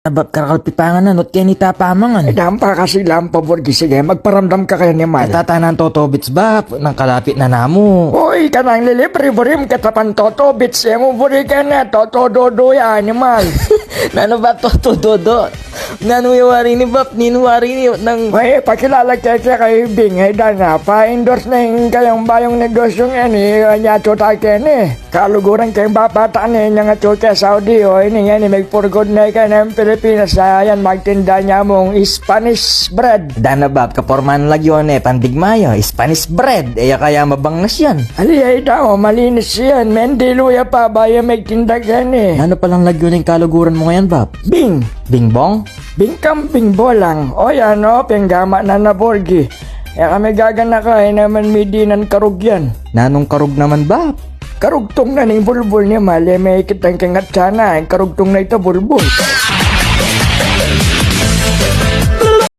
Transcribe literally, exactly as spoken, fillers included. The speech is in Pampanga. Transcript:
Bap, karakalpi pa nga na, nut keni ta pamangan. E, dampa kasi lampa, Burgi, sige, magparamdam ka kaya ni Mal. Katatanan totobits, Bap, nang kalapit na namu. Uy, kanang lilibre, burim, katapan totobits, e mu buri ka na, toto dodo ya, animal. Nanu, Bap, toto dodo? Nanu ya wari ni, Bap? Ninu wari ni nang... Uy, pakilala ke kaya kay Bing, e, dana, pa-endorse na ing kayang bayung negosyung ini, anya tuta keni. Kaluguran keng babata ne, inyang atyu ke Saudi, o, ini ngeni, megpurgod ne keni Pilipinas, a, yan, magtinda ne mung Spanish bread. Dana, Bap, kaporman lagyu ne, pandigma ya, Spanish bread, e ya kaya mabangnas yan? Ali, e, ita, o, malinis yan, mendilu ya pa, bayu megtinda keni. Nanu palang lagyu ning kaluguran mu ngayan, Bap? Bing. Bingbong? Bingkang bingbolang. O, yan, o, penggama na na, Burgi. E kami gaganaka, e naman midinan karug yan. Nanung karug naman, Bap? Karugtung na ning bulbul ni Mal, e, mekit ang kangat sana, e, karugtung na ita bulbul.